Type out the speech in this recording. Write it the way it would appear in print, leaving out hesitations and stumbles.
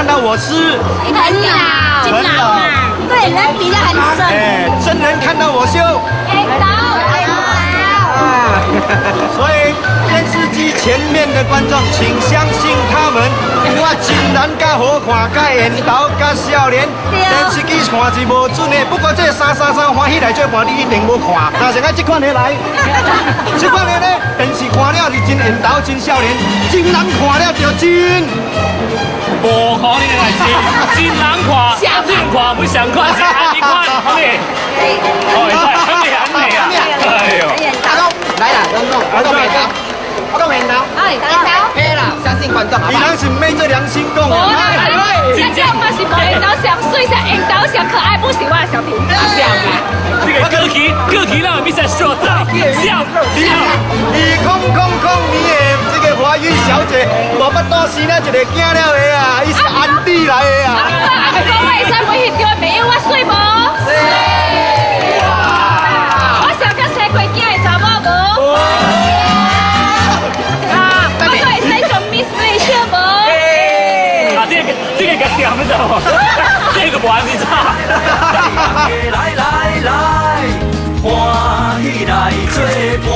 看到我是很老，很老，對，人比較很瘦。哎，真人看到我秀。緣投，緣投。所以電視機前面的觀眾，請相信他們，我真人較好看，較緣投，較少年。電視機看是無準的，不過這三三三歡喜來做伴，你一定無看。若像愛這款的來，這款的呢，電視看了是真緣投，真少年，真人看了就真。無可能的代誌，真人看，真人看不相款，是按呢款，好未？哦，按呢按呢啊！哎呦，阿公來啦，公公，我講緣投，我講緣投，哎，緣投。嘿啦，相信觀眾好不好？伊人是昧著良心講的。真正嘛是無緣投上媠，上緣投上可愛，不是我的小品。像啊，這個歌曲歌曲讓比賽說讚，笑笑。你空空空，你的這個華語小姐，無法度生了一個囝了的啊，伊是安迪來的啊。阿公，我會使問現場的朋友，我媠無？我上較生過囝的查某無？啊，我閣會使做 Miss Malaysia 無？啊，這個這個較掂，你知無？這個無安尼炒。來來來，歡喜來做伴。